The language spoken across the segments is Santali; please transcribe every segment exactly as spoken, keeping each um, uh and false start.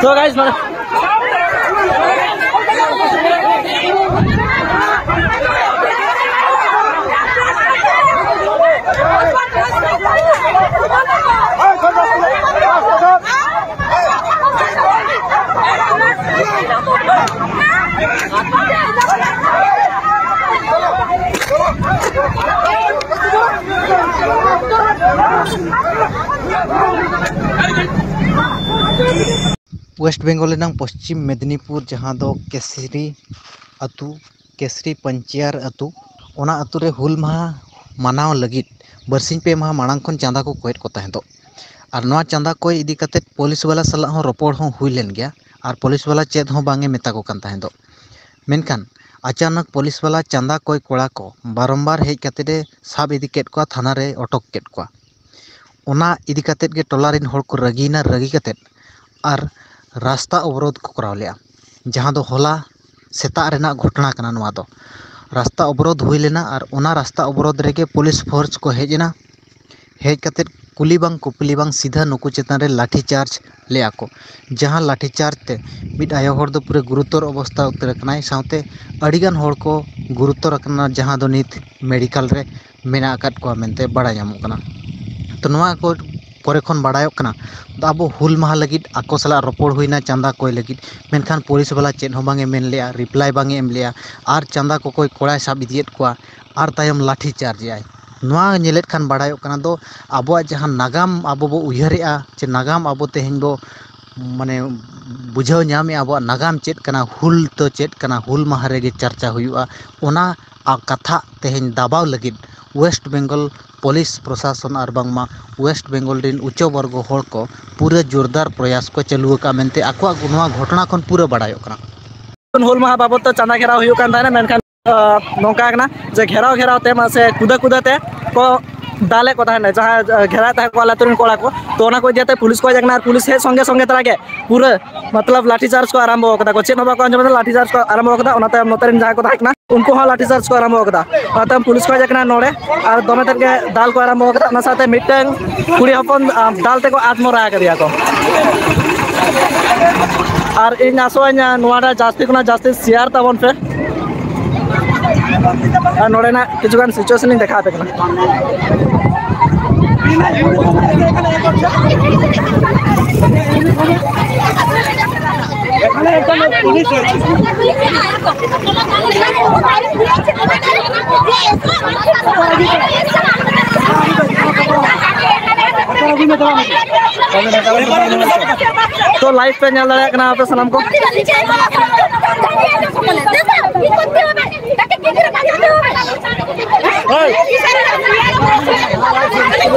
तो गाइस, ᱱᱚᱰᱮ ᱳᱭᱮᱥᱴ ᱵᱮᱝᱜᱚᱞ ᱨᱮᱱᱟᱜ ᱯᱚᱥᱪᱤᱢ ᱢᱮᱫᱽᱱᱤᱯᱩᱨ, ᱡᱟᱦᱟᱸ ᱫᱚ ᱠᱮᱥᱨᱤ ᱟᱹᱛᱩ, ᱠᱮᱥᱨᱤ ᱯᱟᱧᱪᱤᱭᱟᱨ ᱟᱹᱛᱩ, ᱚᱱᱟ ᱟᱹᱛᱩ ᱨᱮ ᱦᱩᱞ ᱢᱟᱦᱟ ᱢᱟᱱᱟᱣ ᱞᱟᱹᱜᱤᱫ ᱵᱟᱨᱥᱤᱧ ᱯᱮ ᱢᱟᱦᱟ ᱢᱟᱲᱟᱝ ᱠᱷᱚᱱ ᱪᱟᱸᱫᱟ ᱠᱚ ᱠᱚᱭᱮᱫ ᱠᱚ ᱛᱟᱦᱮᱸᱫᱚᱜ᱾ ᱟᱨ ᱱᱚᱣᱟ ᱪᱟᱸᱫᱟ ᱠᱚᱭ ᱤᱫᱤ ᱠᱟᱛᱮᱫ ᱯᱩᱞᱤᱥ ᱵᱟᱞᱟ ᱥᱟᱞᱟᱜ ᱦᱚᱸ ᱨᱚᱯᱚᱲ ᱦᱚᱸ ᱦᱩᱭ ᱞᱮᱱ ᱜᱮᱭᱟ, ᱟᱨ ᱯᱩᱞᱤᱥ ᱵᱟᱞᱟ ᱪᱮᱫ ᱦᱚᱸ ᱵᱟᱝ ᱮ ᱢᱮᱛᱟ ᱠᱚ ᱠᱟᱱ ᱛᱟᱦᱮᱸᱫᱚᱜ᱾ ᱢᱮᱱᱠᱷᱟᱱ ᱟᱪᱟᱱᱚᱠ ᱯᱩᱞᱤᱥ ᱵᱟᱞᱟ ᱪᱟᱸᱫᱟ ᱠᱚᱭ ᱠᱚᱲᱟ ᱠᱚ ᱵᱟᱨᱚᱢᱵᱟᱨ ᱦᱮᱡ ᱠᱟᱛᱮᱫ ᱮ ᱥᱟᱵ ᱤᱫᱤ ᱠᱮᱫ ᱠᱚᱣᱟ, ᱛᱷᱟᱱᱟ ᱨᱮ ᱚᱴᱚᱠ ᱠᱮᱫ ᱠᱚᱣᱟ᱾ ᱚᱱᱟ ᱤᱫᱤ ᱠᱟᱛᱮᱫ ᱜᱮ ᱴᱚᱞᱟ ᱨᱮᱱ ᱦᱚᱲ ᱠᱚ ᱨᱟᱹᱜᱤᱭᱮᱱᱟ᱾ ᱨᱟᱹᱜᱤ ᱠᱟᱛᱮᱫ ᱟᱨ ᱨᱟᱥᱛᱟ ᱚᱵᱚᱨᱳᱫᱷ ᱠᱚ ᱠᱚᱨᱟᱣ ᱞᱮᱫᱼᱟ, ᱡᱟᱦᱟᱸ ᱫᱚ ᱦᱚᱞᱟ ᱥᱮᱛᱟᱜ ᱨᱮᱱᱟᱜ ᱜᱷᱚᱴᱚᱱᱟ ᱠᱟᱱᱟ ᱱᱚᱣᱟ ᱫᱚ᱾ ᱨᱟᱥᱛᱟ ᱚᱵᱚᱨᱳᱫᱷ ᱦᱩᱭ ᱞᱮᱱᱟ ᱟᱨ ᱚᱱᱟ ᱨᱟᱥᱛᱟ ᱚᱵᱚᱨᱳᱫᱷ ᱨᱮᱜᱮ ᱯᱩᱞᱤᱥ ᱯᱷᱳᱨᱥ ᱠᱚ ᱦᱮᱡ ᱮᱱᱟ᱾ ᱦᱮᱡ ᱠᱟᱛᱮᱫ ᱠᱩᱞᱤ ᱵᱟᱝ ᱠᱩᱯᱞᱤ ᱵᱟᱝ ᱥᱤᱫᱷᱟᱹ ᱱᱩᱠᱩ ᱪᱮᱛᱟᱱ ᱨᱮ ᱞᱟᱴᱷᱤ ᱪᱟᱨᱡᱽ ᱞᱮᱫᱼᱟ ᱠᱚ, ᱡᱟᱦᱟᱸ ᱞᱟᱴᱷᱤ ᱪᱟᱨᱡᱽ ᱛᱮ ᱢᱤᱫ ᱟᱭᱳ ᱦᱚᱲ ᱫᱚ ᱯᱩᱨᱟᱹ ᱜᱩᱨᱩᱛᱚᱨ ᱚᱵᱚᱥᱛᱷᱟ ᱩᱛᱟᱹᱨ ᱟᱠᱟᱱᱟᱭ, ᱥᱟᱶᱛᱮ ᱟᱹᱰᱤᱜᱟᱱ ᱦᱚᱲ ᱠᱚ ᱜᱩᱨᱩᱛᱚᱨ ᱟᱠᱟᱱᱟ, ᱡᱟᱦᱟᱸ ᱫᱚ ᱱᱤᱛ ᱢᱮᱰᱤᱠᱮᱞ ᱨᱮ ᱢᱮᱱᱟᱜ ᱟᱠᱟᱫ ᱠᱚᱣᱟ ᱢᱮᱱᱛᱮ ᱵᱟᱲᱟᱭ ᱧᱟᱢᱚᱜ ᱠᱟᱱᱟ᱾ ᱛᱚ, ᱱᱚᱣᱟ ᱠᱚ ᱯᱚᱨᱮ ᱠᱷᱚᱱ ᱵᱟᱲᱟᱭᱚᱜ ᱠᱟᱱᱟ, ᱟᱵᱚ ᱦᱩᱞ ᱢᱟᱦᱟ ᱞᱟᱹᱜᱤᱫ ᱟᱠᱚ ᱥᱟᱞᱟᱜ ᱨᱚᱯᱚᱲ ᱦᱩᱭᱱᱟ ᱪᱟᱸᱫᱟ ᱠᱚᱭ ᱞᱟᱹᱜᱤᱫ, ᱢᱮᱱᱠᱷᱟᱱ ᱯᱩᱞᱤᱥ ᱵᱟᱞᱟ ᱪᱮᱫ ᱦᱚᱸ ᱵᱟᱝ ᱮ ᱢᱮᱱ ᱞᱮᱜᱼᱟ, ᱨᱤᱯᱞᱟᱭ ᱵᱟᱝ ᱮ ᱮᱢ ᱞᱮᱜᱼᱟ, ᱟᱨ ᱪᱟᱸᱫᱟ ᱠᱚᱠᱚᱭ ᱠᱚᱲᱟᱭ ᱥᱟᱵ ᱤᱫᱤᱭᱮᱫ ᱠᱚᱣᱟ, ᱟᱨ ᱛᱟᱭᱚᱢ ᱞᱟᱴᱷᱤ ᱪᱟᱨᱡᱽ ᱮᱜᱼᱟᱭ᱾ ᱱᱚᱣᱟ ᱧᱮᱞᱮᱫ ᱠᱷᱟᱱ ᱵᱟᱲᱟᱭᱚᱜ ᱠᱟᱱᱟ ᱫᱚ ᱟᱵᱚᱣᱟᱜ ᱡᱟᱦᱟᱸ ᱱᱟᱜᱟᱢ ᱟᱵᱚ ᱵᱚ ᱩᱭᱦᱟᱹᱨᱮᱜᱼᱟ, ᱪᱮ ᱱᱟᱜᱟᱢ ᱟᱵᱚ ᱛᱮᱦᱮᱧ ᱵᱚ ᱢᱟᱱᱮ ᱵᱩᱡᱷᱟᱹᱣ ᱧᱟᱢᱮᱜᱼᱟ, ᱟᱵᱚᱣᱟᱜ ᱱᱟᱜᱟᱢ ᱪᱮᱫ ᱠᱟᱱᱟ, ᱦᱩᱞ ᱫᱚ ᱪᱮᱫ ᱠᱟᱱᱟ, ᱦᱩᱞ ᱢᱟᱦᱟ ᱨᱮᱜᱮ ᱪᱟᱨᱪᱟ ᱦᱩᱭᱩᱜᱼᱟ, ᱚᱱᱟ ᱟ-, ᱠᱟᱛᱷᱟ ᱛᱮᱦᱮᱧ ᱫᱟᱵᱟᱣ ᱞᱟᱹᱜᱤᱫ ᱳᱭᱮᱥᱴ ᱵᱮᱝᱜᱚᱞ ᱯᱩᱞᱤᱥ ᱯᱨᱚᱥᱟᱥᱚᱱ ᱟᱨ ᱵᱟᱝᱢᱟ ᱳᱭᱮᱥᱴ ᱵᱮᱝᱜᱚᱞ ᱨᱮᱱ ᱩᱪᱪᱚ ᱵᱚᱨᱜᱚ ᱦᱚᱲ ᱠᱚ ᱯᱩᱨᱟᱹ ᱡᱳᱨᱫᱟᱨ ᱯᱨᱚᱭᱟᱥ ᱠᱚ ᱪᱟᱹᱞᱩ ᱟᱠᱟᱫᱼᱟ ᱢᱮᱱᱛᱮ ᱟᱠᱚᱣᱟᱜ ᱱᱚᱣᱟ ᱜᱷᱚᱴᱚᱱᱟ ᱠᱷᱚᱱ ᱯᱩᱨᱟᱹ ᱵᱟᱲᱟᱭᱚᱜ ᱠᱟᱱᱟ᱾ ᱦᱩᱞ ᱢᱟᱦᱟ ᱵᱟᱵᱚᱫ ᱛᱮ ᱪᱟᱸᱫᱟ ᱜᱷᱮᱨᱟᱣ ᱦᱩᱭᱩᱜ ᱠᱟᱱ ᱛᱟᱦᱮᱱᱟ, ᱢᱮᱱᱠᱷᱟᱱ, ᱟᱸ, ᱱᱚᱝᱠᱟ ᱠᱟᱱᱟ ᱡᱮ ᱜᱷᱮᱨᱟᱣ ᱜᱷᱮᱨᱟᱣ ᱛᱮ ᱢᱟᱥᱮ ᱠᱩᱫᱟᱹ ᱠᱩᱫᱟᱹ ᱛᱮ ᱠᱚ ᱫᱟᱞᱮᱫ ᱠᱚ ᱛᱟᱦᱮᱱᱟ, ᱡᱟᱦᱟᱸ, ᱟᱸ, ᱜᱷᱮᱨᱟᱣᱮᱫ ᱛᱟᱦᱮᱸ ᱠᱚ ᱟᱞᱮ ᱟᱹᱛᱩ ᱨᱮᱱ ᱠᱚᱲᱟ ᱠᱚ᱾ ᱛᱚ, ᱚᱱᱟ ᱠᱚ ᱤᱫᱤ ᱠᱟᱛᱮ ᱯᱩᱞᱤᱥ ᱠᱚ ᱦᱮᱡ ᱟᱠᱟᱱᱟ ᱟᱨ ᱯᱩᱞᱤᱥ ᱦᱮᱡ ᱥᱚᱸᱜᱮ ᱥᱚᱸᱜᱮ ᱛᱟᱨᱟ ᱜᱮ ᱯᱩᱨᱟᱹ ᱢᱚᱛᱞᱚᱵ ᱞᱟᱴᱷᱤ ᱪᱟᱨᱡᱽ ᱠᱚ ᱟᱨᱟᱢᱵᱚ ᱟᱠᱟᱫᱟ ᱠᱚ, ᱪᱮᱫ ᱦᱚᱸ ᱵᱟᱠᱚ ᱟᱸᱡᱚᱢ ᱮᱫᱟ, ᱞᱟᱴᱷᱤ ᱪᱟᱨᱡᱽ ᱠᱚ ᱟᱨᱟᱢᱵᱚ ᱟᱠᱟᱫᱟ᱾ ᱚᱱᱟᱛᱮ ᱱᱚᱛᱮ ᱨᱮᱱ ᱡᱟᱦᱟᱸᱭ ᱠᱚ ᱛᱟᱦᱮᱸ ᱠᱟᱱᱟ ᱩᱱᱠᱩ ᱦᱚᱸ ᱞᱟᱴᱷᱤ ᱪᱟᱨᱡᱽ ᱠᱚ ᱟᱨᱟᱢᱵᱚ ᱟᱠᱟᱫᱟ᱾ ᱚᱱᱟᱛᱮ ᱯᱩᱞᱤᱥ ᱠᱚ ᱦᱮᱡ ᱟᱠᱟᱱᱟ ᱱᱚᱰᱮ ᱟᱨ ᱫᱚᱢᱮ ᱛᱮᱫ ᱜᱮ ᱫᱟᱞ ᱠᱚ ᱟᱨᱟᱢᱵᱚ ᱟᱠᱟᱫᱟ᱾ ᱚᱱᱟ ᱥᱟᱶᱛᱮ ᱢᱤᱫᱴᱟᱝ ᱠᱩᱲᱤ ᱦᱚᱯᱚᱱ, ᱟᱸ, ᱫᱟᱞ ᱛᱮᱠᱚ ᱟᱛᱢᱚᱨᱟ ᱟᱠᱟᱫᱮᱭᱟ ᱠᱚ᱾ ᱟᱨ ᱤᱧ ᱟᱥᱚᱜ ᱟᱹᱧ ᱱᱚᱣᱟ ᱨᱮ ᱡᱟᱹᱥᱛᱤ ᱠᱷᱚᱱᱟᱜ ᱡᱟᱹᱥᱛᱤ ᱥᱮᱭᱟᱨ ᱛᱟᱵᱚᱱ ᱯᱮ᱾ ᱟᱨ ᱱᱚᱰᱮᱱᱟᱜ ᱠᱤᱪᱷᱩᱜᱟᱱ ᱥᱤᱪᱩᱭᱮᱥᱚᱱ ᱤᱧ ᱫᱮᱠᱷᱟᱣ ᱟᱯᱮ ᱠᱟᱱᱟ᱾ ᱛᱚ, ᱞᱟᱭᱤᱵᱷ ᱯᱮ ᱧᱮᱞ ᱫᱟᱲᱮᱭᱟᱜ ᱠᱟᱱᱟ ᱟᱯᱮ ᱥᱟᱱᱟᱢ ᱠᱚ᱾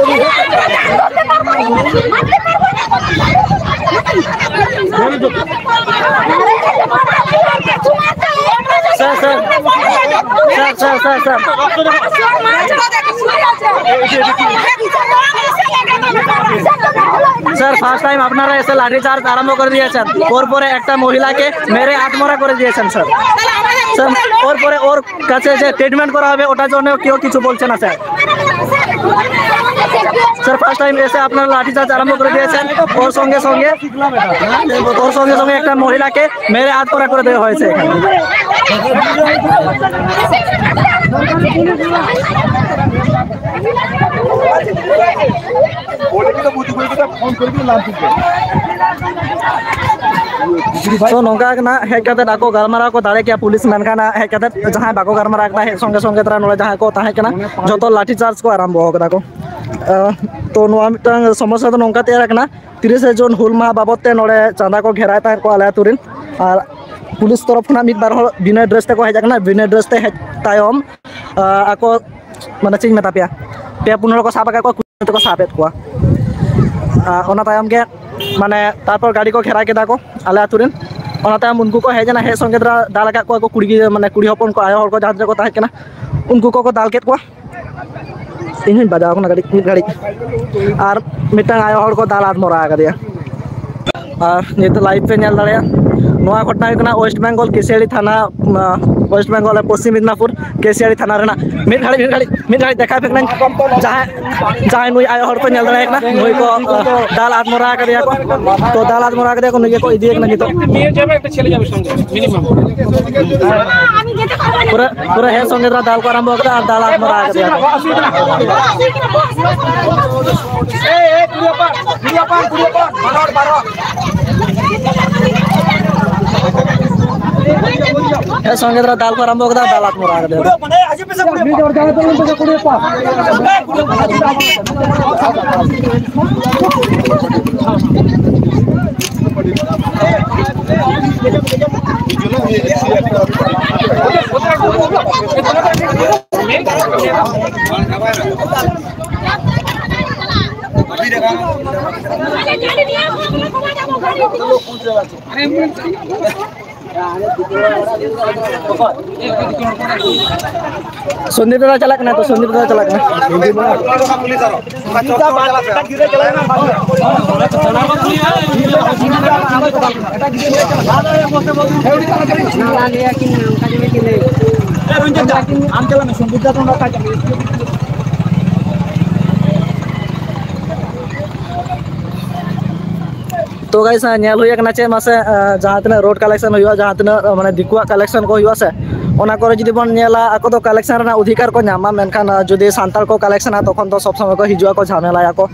Sir, sir, sir, sir, sir. Sir, first time আপনারা এসে লাঠি চার্জ আরম্ভ করে দিয়েছেন, ওর পরে একটা মহিলাকে মেরে আত্মহত্যা করে দিয়েছেন স্যার। স্যার, ওর পরে ওর কাছে যে ট্রিটমেন্ট করা হবে, ওটার জন্য কেউ কিছু বলছে না স্যার। স্যার, ফার্স্ট টাইম এসে আপনারা লাঠি চার্জ আরম্ভ করে দিয়েছেন, ওর সঙ্গে সঙ্গে ওর সঙ্গে সঙ্গে একটা মহিলাকে মেরে আত্মহত্যা করে দেওয়া হয়েছে এখানে। ᱛᱚ, ᱱᱚᱝᱠᱟ ᱠᱟᱱᱟ, ᱦᱮᱡ ᱠᱟᱛᱮ ᱟᱠᱚ ᱜᱟᱞᱢᱟᱨᱟᱣ ᱠᱚ ᱫᱟᱲᱮ ᱠᱮᱭᱟ ᱯᱩᱞᱤᱥ, ᱢᱮᱱᱠᱷᱟᱱ ᱦᱮᱡ ᱠᱟᱛᱮ ᱡᱟᱦᱟᱸᱭ ᱵᱟᱠᱚ ᱜᱟᱞᱢᱟᱨᱟᱣ ᱠᱟᱱᱟ, ᱦᱮᱡ ᱥᱚᱸᱜᱮ ᱥᱚᱸᱜᱮ ᱛᱟᱨᱟ ᱱᱚᱰᱮ ᱡᱟᱦᱟᱸᱭ ᱠᱚ ᱛᱟᱦᱮᱸ ᱠᱟᱱᱟ, ᱡᱚᱛᱚ ᱞᱟᱴᱷᱤ ᱪᱟᱨᱡᱽ ᱠᱚ ᱟᱨᱟᱢᱵᱚ ᱠᱟᱫᱟ ᱠᱚ᱾ ᱟᱸ, ᱛᱚ, ᱱᱚᱣᱟ ᱢᱤᱫᱴᱟᱝ ᱥᱚᱢᱚᱥᱥᱟ ᱫᱚ ᱱᱚᱝᱠᱟ ᱛᱮᱭᱟᱨ ᱟᱠᱟᱱᱟ, ᱛᱤᱨᱤᱥᱮ ᱡᱩᱱ ᱦᱩᱞ ᱢᱟᱦᱟ ᱵᱟᱵᱚᱫ ᱛᱮ ᱱᱚᱰᱮ ᱪᱟᱸᱫᱟ ᱠᱚ ᱜᱷᱮᱨᱟᱭ ᱛᱟᱦᱮᱸᱫ ᱠᱚ ᱟᱞᱮ ᱟᱹᱛᱩ ᱨᱮᱱ, ᱟᱨ ᱯᱩᱞᱤᱥ ᱛᱚᱨᱚᱯ ᱠᱷᱚᱱᱟᱜ ᱢᱤᱫ ᱵᱟᱨ ᱦᱚᱲ ᱵᱤᱱᱟᱹ ᱰᱨᱮᱥ ᱛᱮᱠᱚ ᱦᱮᱡ ᱟᱠᱟᱱᱟ᱾ ᱵᱤᱱᱟᱹ ᱰᱨᱮᱥ ᱛᱮ ᱦᱮᱡ ᱛᱟᱭᱚᱢ, ᱟᱸ, ᱟᱠᱚ, ᱢᱟᱱᱮ, ᱪᱮᱫ ᱤᱧ ᱢᱮᱛᱟ ᱯᱮᱭᱟ, ᱯᱮ ᱯᱩᱱ ᱦᱚᱲ ᱠᱚ ᱥᱟᱵ ᱟᱠᱟᱫ ᱠᱚᱣᱟ, ᱠᱩᱲᱤ ᱛᱮᱠᱚ ᱥᱟᱵ ᱮᱫ ᱠᱚᱣᱟ᱾ ᱟᱸ, ᱚᱱᱟ ᱛᱟᱭᱚᱢ ᱜᱮ, ᱢᱟᱱᱮ, ᱛᱟᱨᱯᱚᱨ ᱜᱟᱹᱰᱤ ᱠᱚ ᱜᱷᱮᱨᱟᱭ ᱠᱮᱫᱟ ᱠᱚ ᱟᱞᱮ ᱟᱹᱛᱩ ᱨᱮᱱ᱾ ᱚᱱᱟ ᱛᱟᱭᱚᱢ ᱩᱱᱠᱩ ᱠᱚ ᱦᱮᱡ ᱮᱱᱟ, ᱦᱮᱡ ᱥᱚᱸᱜᱮ ᱛᱚᱨᱟ ᱫᱟᱞ ᱟᱠᱟᱫ ᱠᱚᱣᱟ ᱠᱚ ᱠᱩᱲᱤ ᱜᱤᱫᱽᱨᱟᱹ, ᱢᱟᱱᱮ, ᱠᱩᱲᱤ ᱦᱚᱯᱚᱱ ᱠᱚ, ᱟᱭᱳ ᱦᱚᱲ ᱠᱚ ᱡᱟᱦᱟᱸ ᱛᱤᱱᱟᱹᱜ ᱠᱚ ᱛᱟᱦᱮᱸ ᱠᱟᱱᱟ, ᱩᱱᱠᱩ ᱠᱚᱠᱚ ᱫᱟᱞ ᱠᱮᱫ ᱠᱚᱣᱟ᱾ ᱤᱧ ᱦᱚᱸᱧ ᱵᱟᱡᱟᱣ ᱠᱟᱱᱟ ᱠᱟᱹᱴᱤᱡ ᱢᱤᱫ ᱜᱷᱟᱹᱲᱤᱡ, ᱟᱨ ᱢᱤᱫᱴᱟᱝ ᱟᱭᱳ ᱦᱚᱲ ᱠᱚ ᱫᱟᱞ ᱟᱫ ᱢᱚᱨᱟ ᱟᱠᱟᱫᱮᱭᱟ᱾ ᱟᱨ ᱱᱤᱛᱚᱜ ᱞᱟᱭᱤᱵᱷ ᱯᱮ ᱧᱮᱞ ᱫᱟᱲᱮᱭᱟᱜᱼᱟ, ᱱᱚᱣᱟ ᱜᱷᱚᱴᱚᱱᱟ ᱦᱩᱭᱩᱜ ᱠᱟᱱᱟ ᱳᱭᱮᱥᱴ ᱵᱮᱝᱜᱚᱞ ᱠᱤᱥᱟᱹᱲᱤ ᱛᱷᱟᱱᱟ, ᱟᱸ, ᱳᱭᱮᱥᱴ ᱵᱮᱝᱜᱚᱞ ᱨᱮ ᱯᱚᱥᱪᱤᱢ ᱢᱤᱫᱱᱟᱯᱩᱨ ᱠᱮᱥᱤᱭᱟᱲᱤ ᱛᱷᱟᱱᱟ ᱨᱮᱱᱟᱜ᱾ ᱢᱤᱫ ᱜᱷᱟᱹᱲᱤᱡ, ᱢᱤᱫ ᱜᱷᱟᱹᱲᱤᱡ, ᱢᱤᱫ ᱜᱷᱟᱹᱲᱤᱡ ᱫᱮᱠᱷᱟᱭ ᱯᱮ ᱠᱟᱹᱱᱟᱹᱧ᱾ ᱡᱟᱦᱟᱸᱭ, ᱡᱟᱦᱟᱸᱭ ᱱᱩᱭ ᱟᱭᱳ ᱦᱚᱲ ᱯᱮ ᱧᱮᱞ ᱫᱟᱲᱮᱭᱟᱭ ᱠᱟᱱᱟ, ᱱᱩᱭ ᱠᱚ, ᱟᱸ, ᱫᱟᱞ ᱟᱫᱢᱚᱨᱟ ᱟᱠᱟᱫᱮᱭᱟ ᱠᱚ᱾ ᱛᱚ, ᱫᱟᱞ ᱟᱫᱢᱚᱨᱟ ᱟᱠᱟᱫᱮᱭᱟ ᱠᱚ, ᱱᱩᱭ ᱜᱮᱠᱚ ᱤᱫᱤᱭᱮ ᱠᱟᱱᱟ ᱱᱤᱛᱚᱜ᱾ ᱯᱩᱨᱟᱹ, ᱯᱩᱨᱟᱹ ᱦᱮᱡ ᱥᱚᱸᱜᱮ ᱫᱷᱟᱨᱟ ᱫᱟᱞ ᱠᱚ ᱟᱨᱟᱢᱵᱚ ᱟᱠᱟᱫᱟ ᱟᱨ ᱫᱟᱞ ᱟᱫᱢᱚᱨᱟ ᱟᱠᱟᱫᱮᱭᱟ ᱠᱚ᱾ ᱦᱮᱡ ᱥᱚᱸᱜᱮ ᱫᱷᱟᱨᱟ ᱫᱟᱞ ᱠᱚ ᱟᱨᱟᱢᱵᱚ ᱟᱠᱟᱫᱟ, ᱫᱟᱞ ᱟᱫᱢᱚᱨᱟ ᱟᱠᱟᱫᱮᱭᱟ ᱠᱚ᱾ ᱥᱚᱱᱫᱤᱯ ᱫᱟᱫᱟ ᱪᱟᱞᱟᱜ ᱠᱟᱱᱟ ᱛᱚ, ᱥᱚᱱᱫᱤᱯ ᱫᱟᱫᱟ ᱪᱟᱞᱟᱜ ᱠᱟᱱᱟ᱾ ᱛᱚ ᱜᱟᱭᱥ, ᱧᱮᱞ ᱦᱩᱭ ᱟᱠᱟᱱᱟ ᱪᱮᱫ ᱢᱟᱥᱮ, ᱟᱸ, ᱡᱟᱦᱟᱸ ᱛᱤᱱᱟᱹᱜ ᱨᱳᱰ ᱠᱟᱞᱮᱠᱥᱚᱱ ᱦᱩᱭᱩᱜᱼᱟ, ᱡᱟᱦᱟᱸ ᱛᱤᱱᱟᱹᱜ, ᱟᱸ, ᱢᱟᱱᱮ ᱫᱤᱠᱩᱣᱟᱜ ᱠᱟᱞᱮᱠᱥᱚᱱ ᱠᱚ ᱦᱩᱭᱩᱜᱼᱟ ᱥᱮ, ᱚᱱᱟ ᱠᱚᱨᱮ ᱡᱩᱫᱤ ᱵᱚᱱ ᱧᱮᱞᱟ, ᱟᱠᱚ ᱫᱚ ᱠᱟᱞᱮᱠᱥᱚᱱ ᱨᱮᱱᱟᱜ ᱚᱫᱷᱤᱠᱟᱨ ᱠᱚ ᱧᱟᱢᱟ, ᱢᱮᱱᱠᱷᱟᱱ, ᱟᱸ, ᱡᱩᱫᱤ ᱥᱟᱱᱛᱟᱲ ᱠᱚ ᱠᱟᱞᱮᱠᱥᱚᱱᱟ, ᱛᱚᱠᱷᱚᱱ ᱫᱚ ᱥᱚᱵᱽ ᱥᱚᱢᱚᱭ ᱠᱚ ᱦᱤᱡᱩᱜᱼᱟ ᱠᱚ, ᱡᱷᱟᱢᱮᱞᱟᱭᱟ ᱠᱚ᱾